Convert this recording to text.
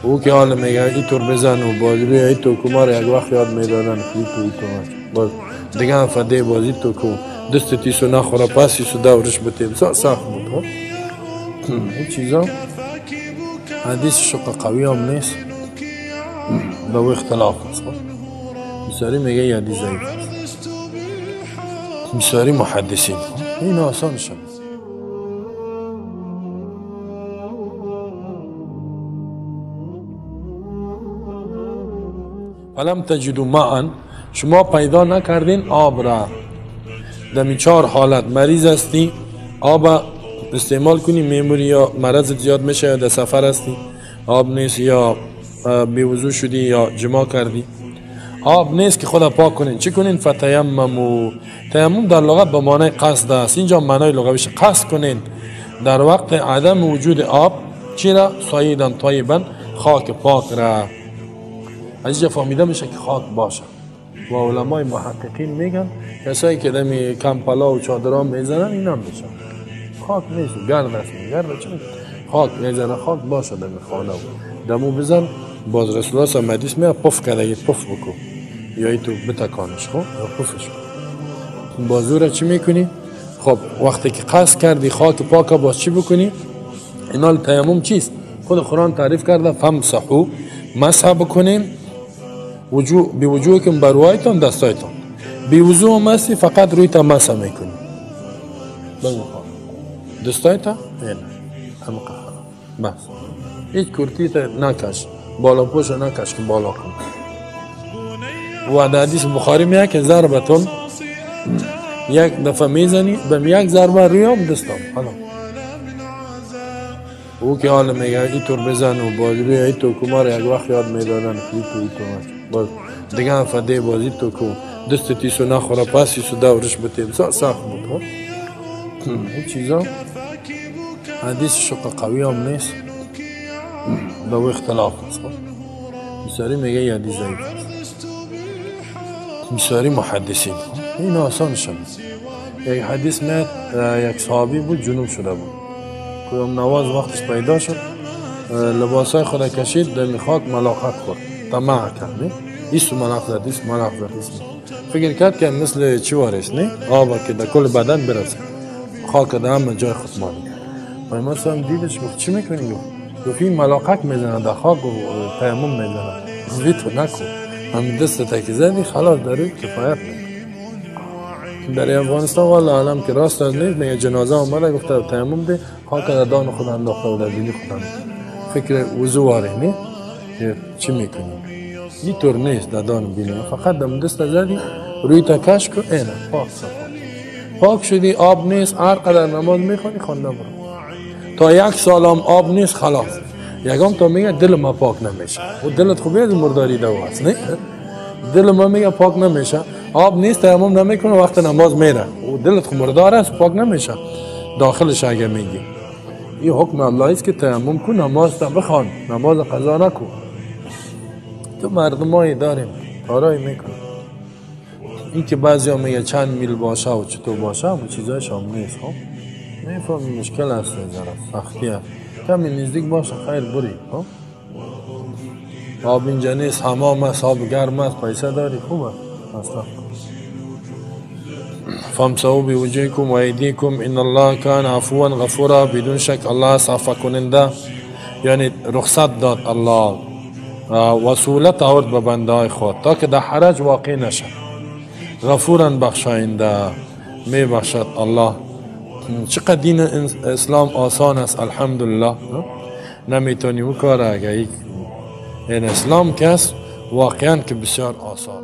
او که حال میگه اینطور بزن و باز روی ایتو کمار یک وقت یاد میدادن ایتو ایتو باز دیگه هم فده بازی تو کو دست تیسو نخوره پس ایسو دورش بته بسیار سخت بود. این چیزا حدیث شق قوی هم نیست، به او اختلاف است. بسیاری میگه یه حدیث ضعیف است، بسیاری محدثین این آسان شد. فلم تجدوا ماء، شما پیدا نکردین آب را. در چهار حالت مریض هستی آب استعمال کنی میموری، یا مرض زیاد میشه، یا در سفر هستی آب نیست، یا بی‌وضو شدی، یا جما کردی آب نیست که خدا پاک کنین. چی کنین؟ فتیممو. تیمم در لغت به معنای قصد است، اینجا معنای لغویش قصد کنین در وقت عدم وجود آب چی را؟ صعیدا طیبا، خاک پاک را. از اینجا فهمیده میشه که خاک باشه. و علمای محققین میگن کسایی که دمی کمپلا و چادرها میزنن اینا میشن خاک نیست، گرد است، گرد چه خاک میزنه، خاک باشه دمی خانه دمو بزن. باز رسول الله صلی حدیث میگه پف کرده، پف بکن یا ای تو بتکانش، خب یا پفش کن. بازو را چی میکنی؟ خب وقتی که قصد کردی خاک پاک باز چی بکنی؟ اینا تیمم چیست؟ خود قرآن تعریف کرده فامسحو، مسح بکنین وجوه بی وجوهکم، بروایتون دستایتون. بی وضوع هم هستی فقط روی تا مسح میکنی، دستایتا نه بس، هیچ کرتی تا نکش، بالا پوش نکش که بالا کن. و در حدیث بخاری میگه که ضربتون یک دفعه میزنی به یک ضربه روی هم دستم حالا. او که حال میگه اینطور بزن و باز روی ایتو کمار یک وقت یاد میدادن ایتو ایتو باز دیگه هم فده بازی تو کو دست تیسو نخوره پس ایسو دورش بته بسیار سخت بود. این چیزا حدیث شق قوی هم نیست، به او اختلاف است. بسیاری میگه یه حدیث ضعیف است، بسیاری محدثین این آسان شد. یک حدیث میاد یک صحابی بود جنوب شده بود، کدام نواز وقتش پیدا شد لباسای خود کشید دمی خاک ملاقات خورد، طمع کرد، نه ایستو ملاق زد، ایست ملاق زد، ایست فکر کرد که مثل چی وارث نه آب که در کل بدن برسه، خاک در همه جای خود ماند. پیامبر صلی الله علیه و دیدش گفت چی میکنی؟ گفت این ملاقات میزنه در خاک و تیمم میزنه، گفت تو نکن، هم دست تکی زدی خلاص در روی کفایت میکنه. در افغانستان والله عالم که راست از نیست، میگه جنازه آمده گفته تیمم ده، خاک در دان خود انداخته و در بینی خود انداخته، فکر وضو واره نه که چی میکنی؟ اینطور نیست در دان بینی، فقط دم دست زدی روی تا کش کن، اینه پاک صفا پاک شدی، آب نیست، هر قدر نماز میخوانی خوانده برو تا یک سال هم آب نیست خلاص. یکم تا میگه دل ما پاک نمیشه، و دلت خوبه از مرداری دو هست نه؟ دل ما میگه پاک نمیشه، آب نیست تیمم نمیکنه وقت نماز میره و دلت خو مردار است پاک نمیشه داخلش. اگه میگی این حکم الله است که تیمم کن نماز تا بخوان، نماز قضا نکن. تو مردمایی داریم کارایی میکنه، این که بعضی ها میگه چند میل باشه و چطور باشه و چیزایش هم نیست. خب میفهمی مشکل است، ذره سختی است، کمی نزدیک باشه خیر بری. خب آب اینجا نیست، حمام است، آب گرم است، پیسه داری خوب است مصرف کن. فامسحوا بوجوهکم و ایدیکم ان الله کان عفوا غفورا. بدون شک الله است عفو کننده، یعنی رخصت داد الله وسولت آورد به بنده های خود تا که در حرج واقع نشد. غفورا بخشاینده، می بخشد الله. چقدر دین اسلام آسان است الحمدلله، نمیتونی او کار اگه این اسلام کس واقعا که بسیار آسان.